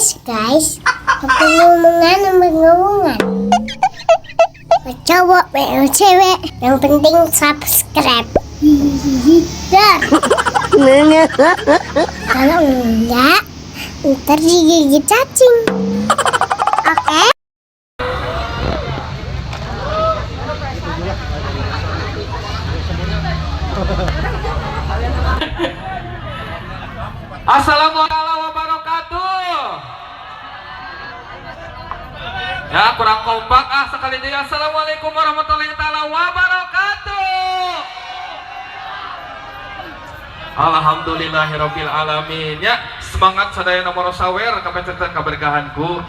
Guys, guys, pengumuman pengumuman. Mau cowok, mau cewek, yang penting subscribe. Dar. Kalau enggak, ntar digigit cacing. Oke? Assalamualaikum wabarakatuh. Ya, kurang kompak ah, sekali deui. Assalamualaikum warahmatullahi taala wabarakatuh. Alhamdulillahirabbil alamin. Ya, semangat sadaya nomor sawer kapencetan kaberkahan ku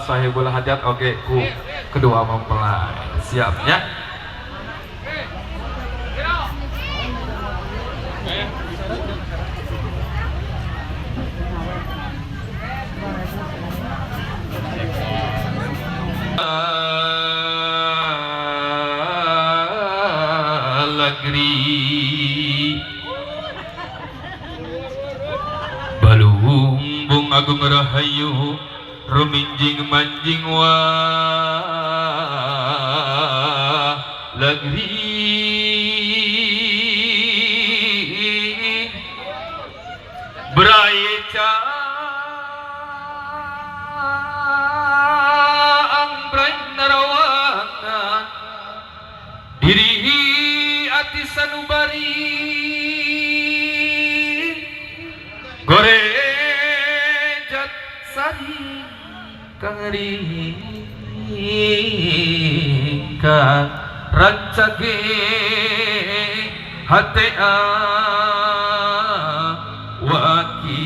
sahibul hajat, oke, ku kedua mempelai. Siap ya. Lagri Balumbung Agung Rahayu ruminjing manjing wa lagri Brai caang brai narawangan diri ati sanubari gorejat sari kangringka rancage hate waki.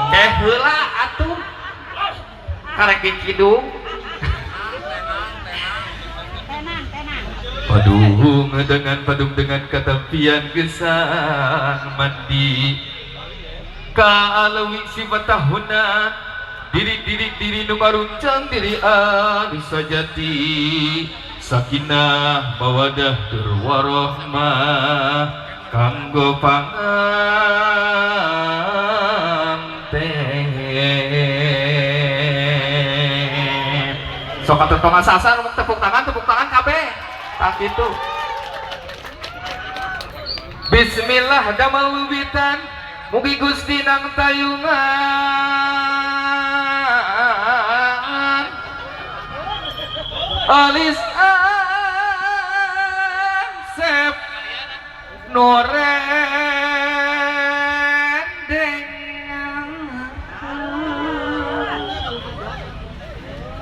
Eh, heula atuh, karek kidung. Padung dengan padung dengan ketepian gesang mandi Kalawi sifat tahunan diri diri diri nu maruncang diri anu sajati sakinah mawadah tur warahmah kanggo panganten. Sok atuh, tong asa-asa, tepuk tangan, tepuk tangan kabeh. Tak gitu. Bismillah damel wiwitan, mugi Gusti nang tayungan alis asep norendeng,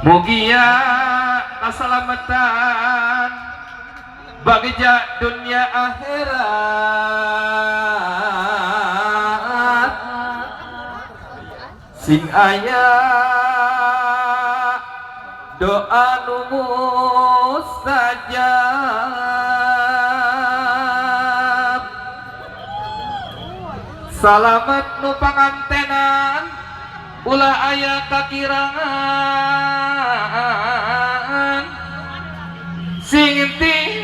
mugia kasalamatan bagja dunia akhirat, sing aya doa nu mustajab, salamet nu pangantenan, ulah aya kakirangan, sing tiasa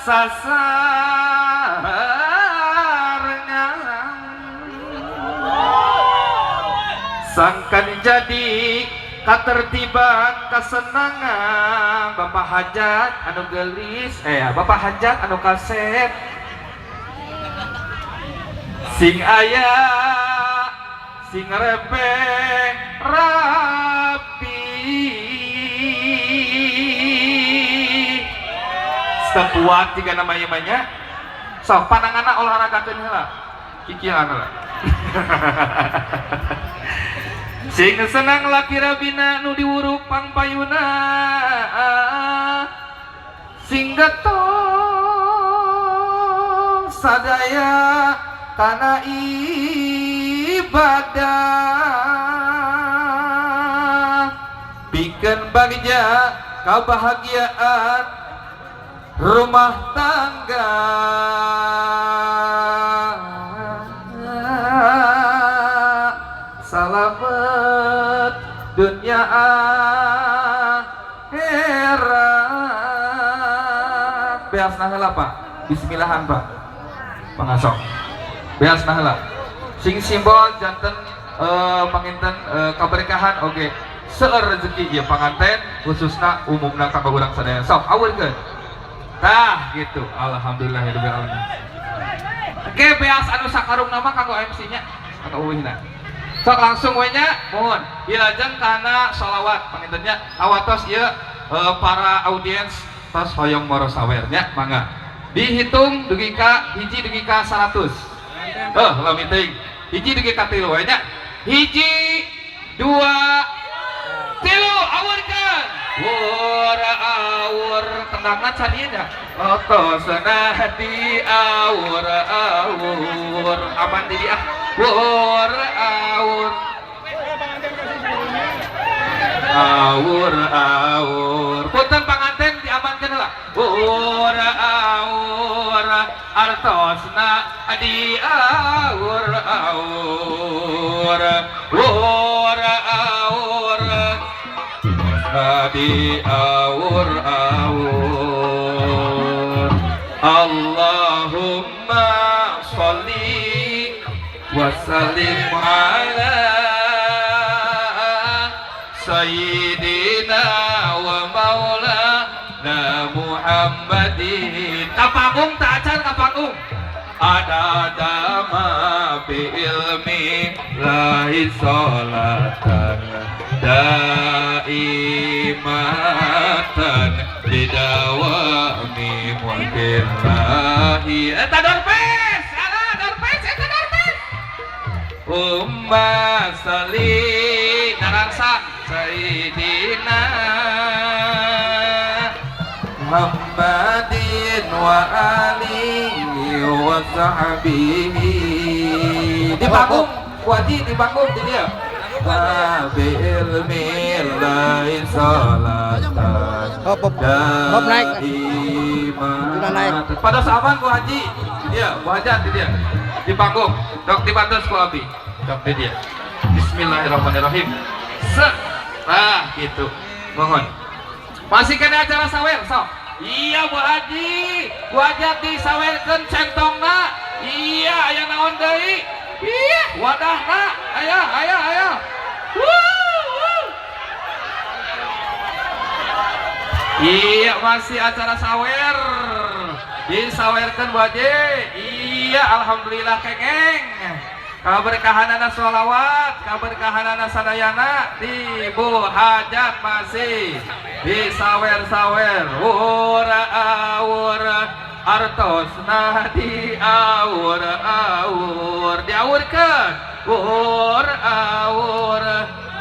sasarengan sangkan jadi katertiban kasenangan. Bapak hajat anu gelis, eh, Bapak hajat anu kasep, sing aya sing repe rapi. Kuat tiga namanya banyak. Sok pananganna olahraga heula, kikieuan heula. Sing senang laki rabina nu diwuruk pangpayuna, sing getol sadaya kana ibadah pikeun bagja kebahagiaan rumah tangga. Salamet dunia akhirat. Beasna heula, Pak. Bismillahan, Pak. Mangga sok. Beasna heula. Sing simbol janten panginten kaberkahan oge seueur rezeki ieu panganten, khususna umumna kanggo urang sadaya. Sok awurkeun. Tah gitu. Alhamdulillahirabbil alamin. Oke, beas anu sakarung nama kanggo MC nya, kanggo uwihna. Sok langsung we nya, mohon. Dilajeng kana sholawat panginten nya, awatos ieu para audiens tos hoyong moro sawer nya, mangga. Dihitung dugi ka 1 dugi ka 100. Eh, lami teuing. 1 dugi ka 3 we nya. 1, 2, 3, awurkeun. Wur awur, tendangna can ieu nya. Artosna di awur awur, aman di dia. Wur awur. Awur awur. Punten, panganten diamankeun heula. Wur awur, artosna di awur awur. Wur awur, di awur awur. Allahumma sholli wa sallim ala sayyidina wa maulana Muhammadin. Ka panggung tak acan, ka panggung. Adada ma bi ilmi lahi sholatan daimatan bidawami mulkillahi. Eta dorpes, ala dorpes, eta dorpes. Umma sali narangsa Sayyidina Muhammadin wa alihi wa sahbihi. Di panggung wajib, di panggung di dia wa bi ilmi lahi salatan Hop, hop. Hop, naik. Sudah naik. Pada sahabat Bu Haji dia, Bu Hajat di dia di panggung dok, dibantu sekolah abi dok di dia. Bismillahirrahmanirrahim. Set, nah gitu. Mohon, masih kena acara sawer sok. Iya, Bu Haji, Bu Hajat disawerkeun centongna. Iya, aya naon deui? Iya, wadahna aya, aya, aya. Wuh, wuh. Iya, masih acara sawer. Disawerkeun, Bu Haji. Iya, alhamdulillah kengeng. Kaberkahanana sholawat, kaberkahanana sadayana di Bu Hajat masih disawer-sawer. Wura awur, artosna di awur awur, diawurkeun. Wur awur,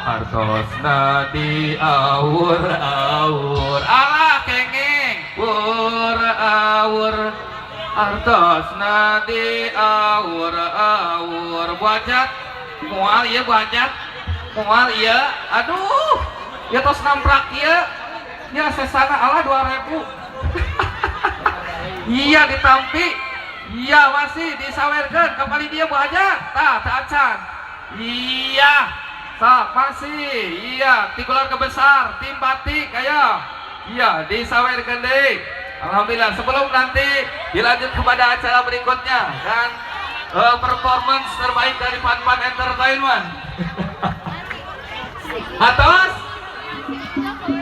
artosna di awur awur. Alah kengeng. Wur awur, artosna di awur awur. Bu Hajat moal ieu, Bu Hajat moal ieu. Aduh ya, tos namprak ieu ya, sesana alah 2000. Iya, ditampi. Iya, masih disawerkeun kembali dia, Bu Hajat. Tah, tah acan. Iya sok masih. Iya, ti keluarga besar tim batik aya. Iya, disawerkeun deui. Alhamdulillah, sebelum nanti dilanjut kepada acara berikutnya dan performance terbaik dari Pan Pan Entertainment. Atos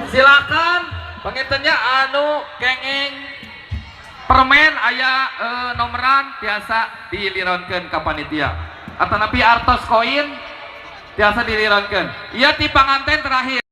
silakan pengintennya anu kenging permen aya nomoran biasa dilironkeun ka panitia atau napi artos koin biasa dilironkeun. Iya, ti panganten terakhir.